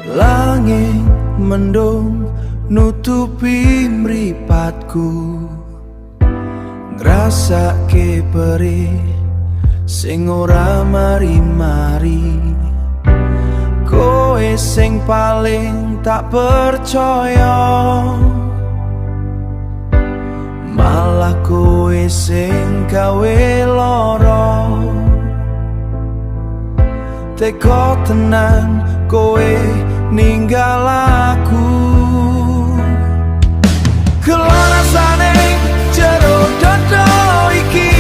Langit mendung nutupi mripatku, ngrasake perih sing ora mari-mari. Kowe sing paling tak percaya, malah kowe sing gawe lara. Teko tenan kowe ninggal aku. Gelo rasane jero dodo iki,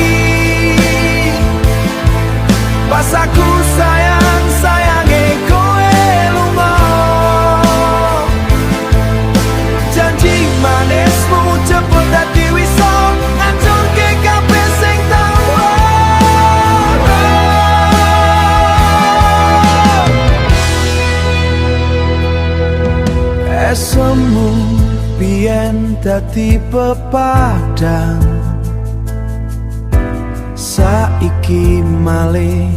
pas aku sayang sayange kowe lunga. Janji manismu cepet dadi wiso, ngancurke kabeh sing tau ana. Esemu biyen dadi pepadang, saiki malih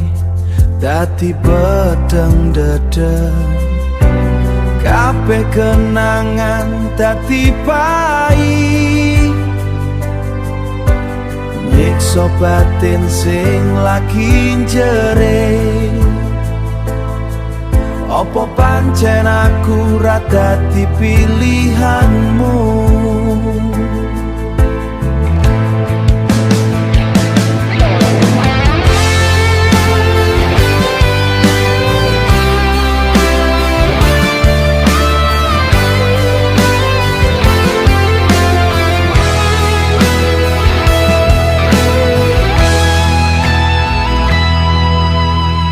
dadi peteng dedeg. Kabeh kenangan dadi pahit, nyiksa batin sing lagi njerit. Apa pancen aku ra dadi pilihanmu?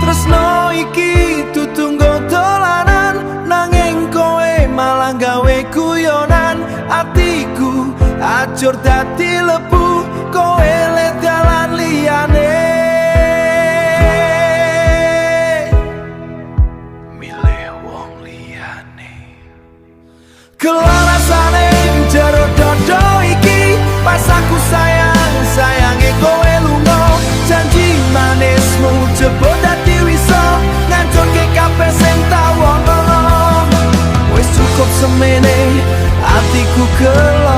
Tresno iki dudu nggo dolanan, nanging kowe malah gawe guyonan. Atiku acur dadi lebu, kowe le dalan liyane. Milih wong liyane. Gelo rasane jero dodo iki, pas aku sayang sayange kowe lunga. Janji manismu jebul dadi wiso, ngancurke kabeh sing tau ana. Wis cukup semene atiku gelo.